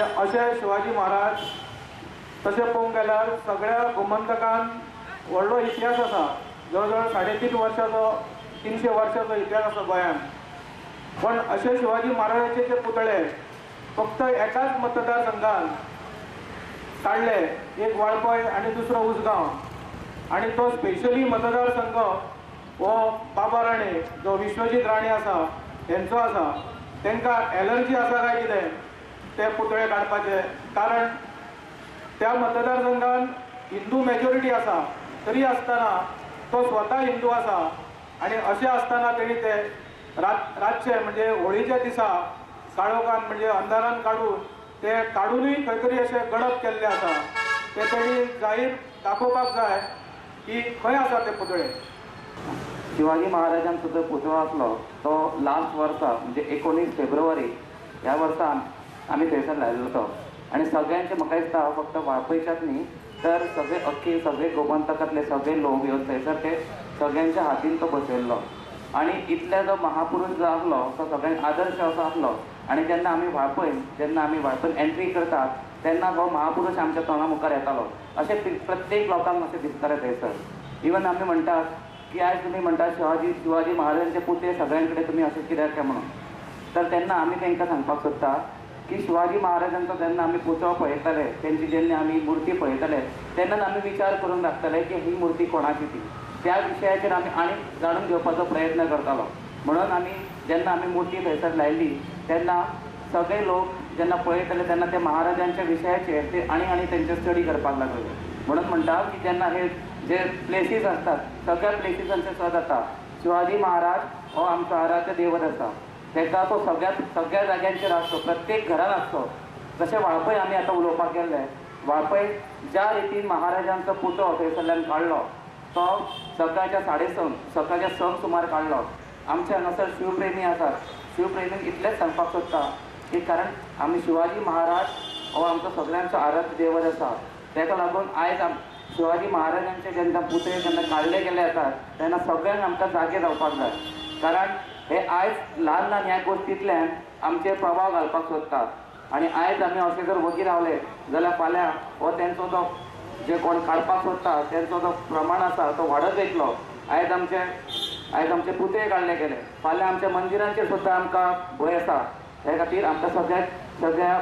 अशे शिवाजी महाराज तशें पळोवंक गेल्यार सगळ्या गोमंतकान व्हडलो इतिहास आसा. जवळ जवळ 3.5 वर्सांचो 300 वर्सांचो इतिहास आसा गोंयांत. पण अशे शिवाजी महाराजाचे जे पुतळे फक्त एकाच मतदारसंघान काडले, एक वाळपय आनी दुसरो उसगांव. आनी तो स्पेशली मतदारसंघ हो बाबा राणे जो विश्वजीत राणे आसा हेंचो आसा. तांकां एलर्जी आसा काय कितें ते पुतळे काडपाचे, कारण त्या मतदारसंघान हिंदू मेजॉरिटी आसा तरी आसतना तो स्वता हिंदू आसा आनी अशें आसतना तेणी ते रातचे म्हणजे होळीच्या दिसा काळोखान म्हणजे अंधारान काडून ते काडूनय खंय तरी अशें गडप केल्लें आसा. ते तेणी जाहीर दाखोवपाक जाय की खंय आसा ते पुतळे. शिवाजी महाराजांचो जो पुतळो आसलो तो लास्ट वर्सा म्हणजे 19 फेब्रुवारी ह्या वर्सा आमी थंयसर लायल्लो तो. आनी सगळ्यांचे म्हाका दिसता फक्त वाळपयच्याच न्ही तर सगळे अख्खे सगळे गोमंतकांतले सगळे लोक येवन थंयसर ते सगळ्यांच्या हातीन तो बसयल्लो. आनी इतले जो महापुरुष जो आसलो तो सगळ्यांक आदर्श असो आसलो. आनी जेन्ना आमी वाळपय एंट्री करतात तेन्ना हो महापुरुष आमच्या तोंडा मुखार येतालो. अशें प्रत्येक लोकांक अशें दिसतालें थंयसर. इवन आमी म्हणटात की आयज तुमी म्हणटात शिवाजी महाराजांचे पुतळे सगळ्यां कडेन तुमी अशें कित्याक काय म्हणून, तर तेन्ना आमी तांकां सांगपाक सोदता की शिवाजी महाराजांचो जेन्ना आमी पुतळो पळयताले, तेंची जेन्ना आमी मुर्ती पळयताले तेन्ना आमी विचार करूंक लागताले की ही मुर्ती कोणाची ती. त्या विशयाचेर आमी आनी जाणून घेवपाचो प्रयत्न करतालो. म्हणून आमी जेन्ना आमी मुर्ती थंयसर लायली तेन्ना सगळे लोक जेन्ना पळयताले तेन्ना ते महाराजांच्या विशयाचेर ते आनी आनी तेंचे स्टडी करपाक लागले. म्हणून म्हणटा की जेन्ना हे जे प्लेसीस आसतात सगळ्या प्लेसीसांचे सुद्दां जाता. शिवाजी महाराज हो आमचो आराध्य देवत आसा, ताका तो सगळ्या जाग्यांचेर आसतो, प्रत्येक घरान आसतो. जशें वाळपय आमी आतां उलोवपाक गेल्ले, वाळपय ज्या रितीन महाराजांचो पुतळो थंयसरल्यान काडलो तो सकाळच्या 6:30 सकाळच्या 6 सुमार काडलो. आमचे हांगासर शिवप्रेमी आसात, शिवप्रेमीक इतलेंच सांगपाक सोदता की कारण आमी शिवाजी महाराज हो आमचो सगळ्यांचो आराध्य देवत आसा. ताका लागून आयज शिवाजी महाराजांचे जेन्ना पुतळे जेन्ना काडले गेले आसात तेन्ना सगळ्यांक आमकां जागे जावपाक जाय. कारण हे आयज ल्हान ल्हान ह्या गोश्टींतल्यान आमचेर प्रभाव घालपाक सोदतात. आनी आयज आमी अशें जर वगी रावले जाल्यार फाल्यां हो तेंचो जो जे कोण काडपाक सोदता तेंचो जो प्रमाण आसा तो वाडत वयतलो. आयज आमचे पुतळे काडले गेले, फाल्यां आमच्या मंदिरांचेर सुद्दां आमकां भंय आसा. हे खातीर आमकां सगळ्या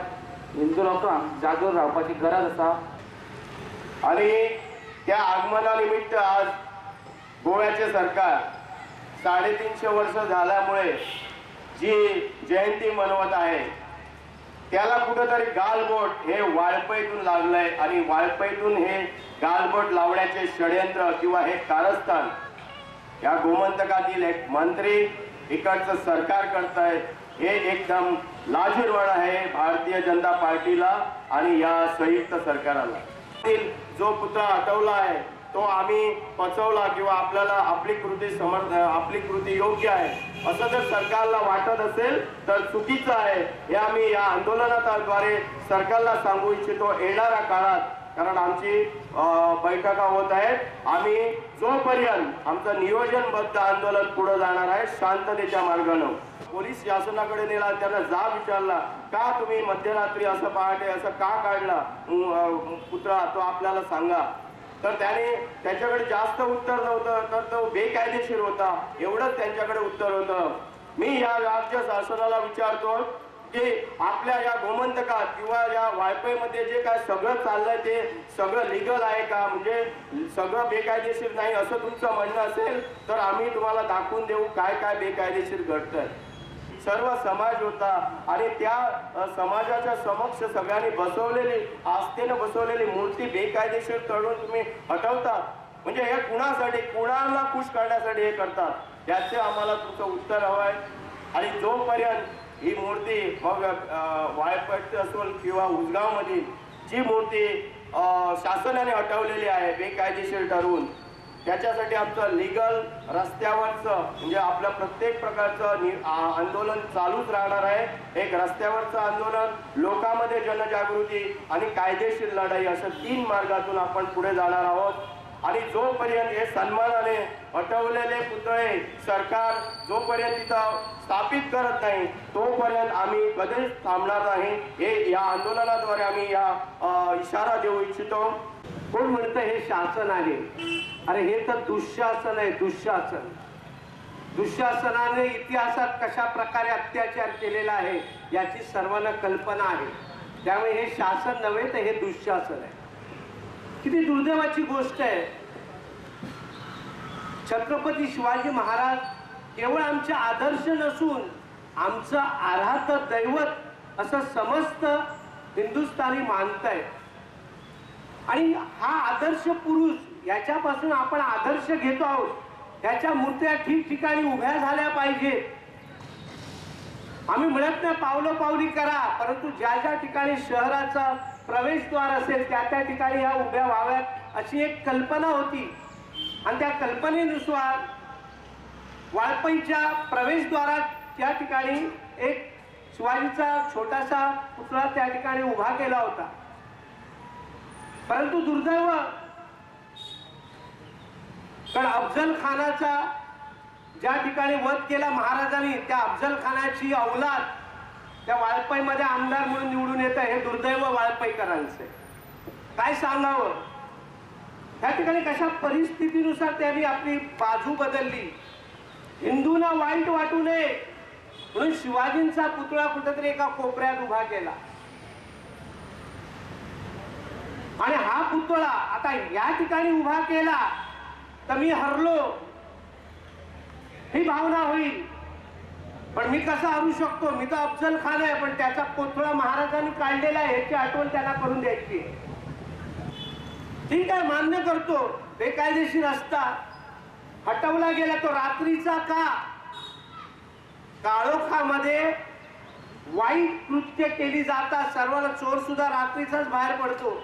हिंदू लोकांक जागृत रावपाची गरज आसा. आणि त्या आगमनानिमित्त आज गोव्याचे सरकार 350 वर्ष झाल्यामुळे जी जयंती मनवत आहे त्याला कुठेतरी गालबोट हे वाळपईतून लागलंय. आणि वाळपईतून हे गालबोट लावण्याचे षडयंत्र किंवा हे कारस्थान या गोमंतकातील एक मंत्री इकडचं सरकार करताय, हे एकदम लाजिरवाण आहे भारतीय जनता पार्टीला आणि या संयुक्त सरकाराला. जो पुतळा हटवला आहे तो आम्ही पचवला किंवा आपल्याला आपली कृती योग्य आहे असं जर सरकारला वाटत असेल तर चुकीचं आहे. हे आम्ही या आंदोलनाद्वारे सरकारला सांगू इच्छितो. येणाऱ्या काळात कारण आमची बैठका होत आहेत, आम्ही जोपर्यंत आमचं नियोजनबद्ध आंदोलन पुढे जाणार आहे शांततेच्या मार्गाने. पोलीस शासनाकडे नेला, त्यांना जाब विचारला का तुम्ही मध्यरात्री असं पहाटे असं का काढला पुतळा, तो आपल्याला सांगा. तर त्याने त्यांच्याकडे जास्त उत्तर नव्हतं, तर तो बेकायदेशीर होता एवढंच त्यांच्याकडे उत्तर होतं. मी या राज्य शासनाला विचारतो की आपल्या या गोमंतकात किंवा या वाळपईमध्ये जे काय सगळं चाललंय ते सगळं लिगल आहे का, म्हणजे सगळं बेकायदेशीर नाही असं तुमचं म्हणणं असेल तर आम्ही तुम्हाला दाखवून देऊ काय काय बेकायदेशीर घडतंय. सर्व समाज होता आणि त्या समाजाच्या समक्ष सगळ्यांनी बसवलेली आस्थेनं बसवलेली मूर्ती बेकायदेशीर तळून तुम्ही हटवता, म्हणजे हे कुणासाठी, कुणाला खुश करण्यासाठी हे करतात याचे आम्हाला तुमचं उत्तर हवं आहे. आणि जोपर्यंत ही मूर्ती मग वाळपई असेल किंवा उसगावमधील जी मूर्ती शासनाने हटवलेली आहे बेकायदेशीर ठरवून, त्याच्यासाठी आमचं लीगल रस्त्यावरचं म्हणजे आपलं प्रत्येक प्रकारचं आंदोलन चालूच राहणार आहे. एक रस्त्यावरचं आंदोलन, लोकांमध्ये जनजागृती आणि कायदेशीर लढाई अशा 3 मार्गातून आपण पुढे जाणार आहोत. आणि जोपर्यंत हे सन्मानाने हटवलेले पुतळे सरकार जोपर्यंत तिथं स्थापित करत नाही तोपर्यंत आम्ही कधीच थांबणार नाही, हे या आंदोलनाद्वारे आम्ही या इशारा देऊ इच्छितो। कोण म्हणतं हे शासन आहे? अरे हे तर दुःशासन आहे, दुःशासन। दुःशासनाने इतिहासात कशा प्रकारे अत्याचार केलेला आहे याची सर्वांना कल्पना आहे। त्यामुळे हे शासन नव्हे तर हे दुःशासन आहे। किती दुर्दैवाची गोष्ट आहे। छत्रपती शिवाजी महाराज केवळ आमचे आदर्श नसून आमचं आराध्य दैवत असं समस्त हिंदुस्थानी मानतायत आणि हा आदर्श पुरुष याच्यापासून आपण आदर्श घेतो आहोत। त्याच्या मूर्त्या ठिकठिकाणी उभ्या झाल्या पाहिजेत। आम्ही म्हणत नाही पावलं पावली करा, परंतु ज्या ज्या ठिकाणी शहराचा प्रवेशद्वार असेल त्या त्या ठिकाणी ह्या उभ्या व्हाव्यात अशी एक कल्पना होती आणि त्या कल्पनेनुसार वाळपईच्या प्रवेशद्वारात त्या ठिकाणी एक शिवाजीचा छोटासा पुतळा त्या ठिकाणी उभा केला होता। परंतु दुर्दैव कारण अफजल खानाचा ज्या ठिकाणी वध केला महाराजांनी त्या अफजल खानाची औलाद त्या वाळपईमध्ये आमदार म्हणून निवडून येत आहे। हे दुर्दैव वाळपईकरांचे। काय सांगावं, त्या ठिकाणी कशा परिस्थितीनुसार त्यांनी आपली बाजू बदलली। हिंदूंना वाईट वाटू नये म्हणून शिवाजींचा पुतळा कुठेतरी एका कोपऱ्यात उभा केला आणि हा पुतळा आता या ठिकाणी उभा केला तर मी हरलो ही भावना होईल, पण मी कसा हरू शकतो? मी तर अफजल खान आहे, पण त्याचा पुतळा महाराजांनी काढलेला आहे ह्याची आठवण त्यांना करून द्यायची। ठीक आहे, मान्य करतो, बेकायदेशीर रस्ता हटवला गेला तो रात्रीचा का? काळोखामध्ये वाईट कृत्य केली जातात, सर्वांना चोर सुद्धा रात्रीचाच बाहेर पडतो।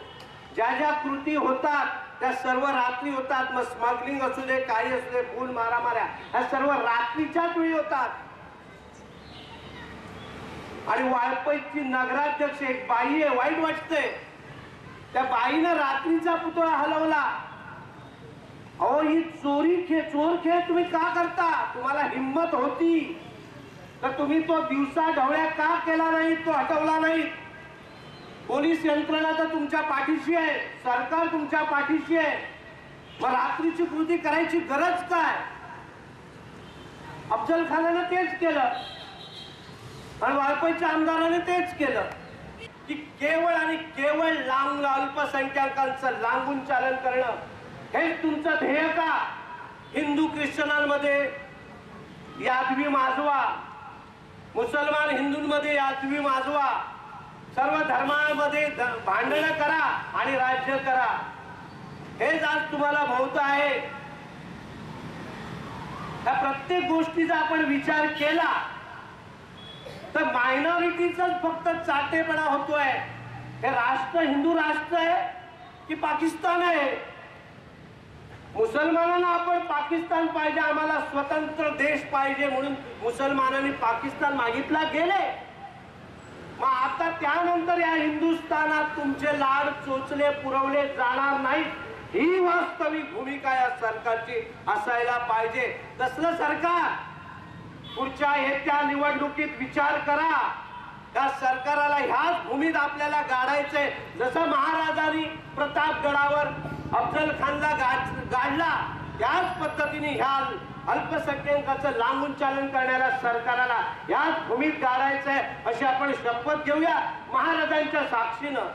ज्या ज्या कृती होतात त्या सर्व रात्री होतात, मग स्मगलिंग असू दे, काही असू दे, खून मारामाऱ्या ह्या सर्व रात्रीच्याच वेळी होतात। आणि वाळपईची नगराध्यक्ष एक बाई आहे, वाईट वाटतंय, त्या बाईनं रात्रीचा पुतळा हलवला। अहो ही चोरी खेळ, चोर खेळ तुम्ही का करता? तुम्हाला हिंमत होती तर तुम्ही तो दिवसा ढवळ्या का केला नाही, तो हटवला नाही? पोलीस यंत्रणा तर तुमच्या पाठीशी आहे, सरकार तुमच्या पाठीशी आहे, मग रात्रीची कृती करायची गरज काय? अफजल खानाने तेच केलं आणि वाळपईच्या आमदाराने तेच केलं की केवळ आणि केवळ लांब अल्पसंख्याकांचं लांबून चालन करणं हेच तुमचं ध्येय का? हिंदू ख्रिश्चनांमध्ये यादवी माजवा, मुसलमान हिंदूंमध्ये यादवी माजवा, सर्व धर्मांमध्ये भांडणं करा आणि राज्य करा, हेच आज तुम्हाला भोवत आहे। त्या प्रत्येक गोष्टीचा आपण विचार केला तर मायनॉरिटीचाच फक्त चाटेपणा होतोय। हे राष्ट्र हिंदू राष्ट्र आहे की पाकिस्तान आहे? मुसलमानांना आपण पाकिस्तान पाहिजे, आम्हाला स्वतंत्र देश पाहिजे म्हणून मुसलमानांनी पाकिस्तान मागितला गेले। मग आता त्यानंतर या हिंदुस्थानात तुमचे लाड चोचले पुरवले जाणार नाहीत, ही वास्तविक भूमिका या सरकारची असायला पाहिजे। तसलं सरकार पुढच्या येत्या निवडणुकीत विचार करा, त्या सरकाराला ह्याच भूमीत आपल्याला गाडायचंय। जसं महाराजांनी प्रतापगडावर अफजल खानला गाडला त्याच पद्धतीने ह्या अल्पसंख्याकांचं लांबून चालन करणाऱ्या सरकाराला याच भूमीत गाडायचंय अशी आपण शपथ घेऊया महाराजांच्या साक्षीनं।